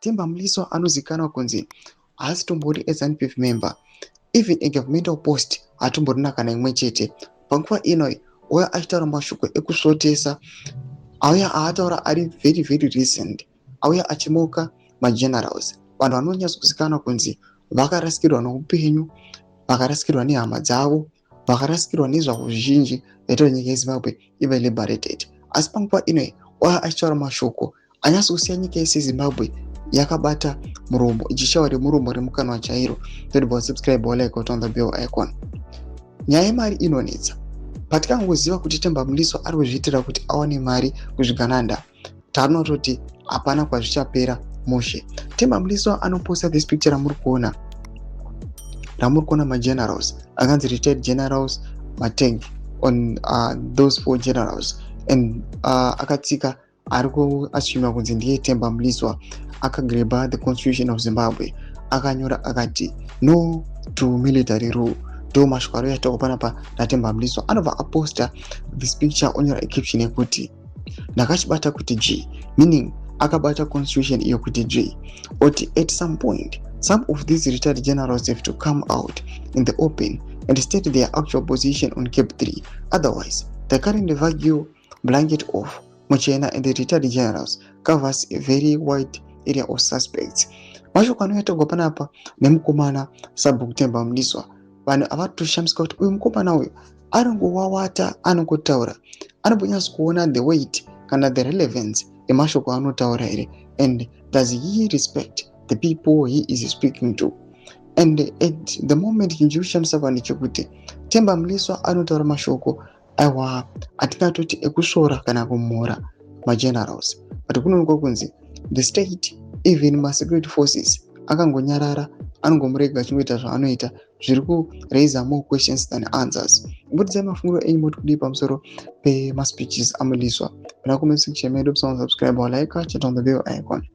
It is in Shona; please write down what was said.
Temba Mliswa anozivikanwa kunzi haasitombori aZANU PF member, even a governmental post hatomborina kana imwe chete. Panguva ino uya achitaura mashoko ekusvotesa auya aataura ari very very recent, auya achimoka magenerals, vanhu vanonyatsokuzikanwa kunzi vakarasikirwa neupenyu, vakarasikirwa nehama dzavo, vakarasikirwa nezvavo zvizhinji zvaita kuti nyika yeZimbabwe ive liberated. Asi panguva ino uya achitaura mashoko anyatsokusiya nyika yese yeZimbabwe yakabata muromo, ichishawa remuromo remukanwa chairo. Todibva subscribe, like, on the bell icon. Nyaya yemari inonetsa. Patikangoziva kuti Temba Mliswa ari kuzviitira kuti awane mari kuzvigananda, tanototi hapana kwazvichapera mushe. Temba Mliswa anoposta this picture ramuri kuona, ramuri kuona magenerals akanzi retired generals, matag on those four generals, and akatsika ari kuassumiwa kunzi ndiye Temba Mliswa, akagreba the Constitution of Zimbabwe, akanyora akati "No to military rule". Ndo mashoko ari yataurwa panapa naTemba Mliswa. Anobva aposta this picture, onyora caption yekuti "Ndakachibata kuti g", meaning akabata constitution iyo kuti g, oti "At some point some of these retired generals have to come out in the open and state their actual position on CAB 3. Otherwise the current vague blanket of Muchena and the retired generals covers a very wide area of suspects." Mashoko anoyatagwa panapa nemukomana Sabhuku Temba Mliswa. Vanhu havatoshamisika kuti uyu mukomana uyu anongowawata, anongotaura, anombonyatso kuona the weight kana the relevance yemashoko anotaura here? And does he respect the people he is speaking to? And at the moment chinhu chiri kushamisa vanhu chekuti Temba Mliswa anotaura mashoko aiwa atingatoti ekusvora kana kumhura magenerals, but kunoonekwa kunzi the state, even masecurity forces akangonyarara, anongomurega achingoita zvaanoita, zviri kuraisa more questions than answers. Budidzai mafungiro enyu, moti kudii pamusoro pemaspeeches aMliswa? Muna comment section medu. Subscribe, like, turn on the bell icon.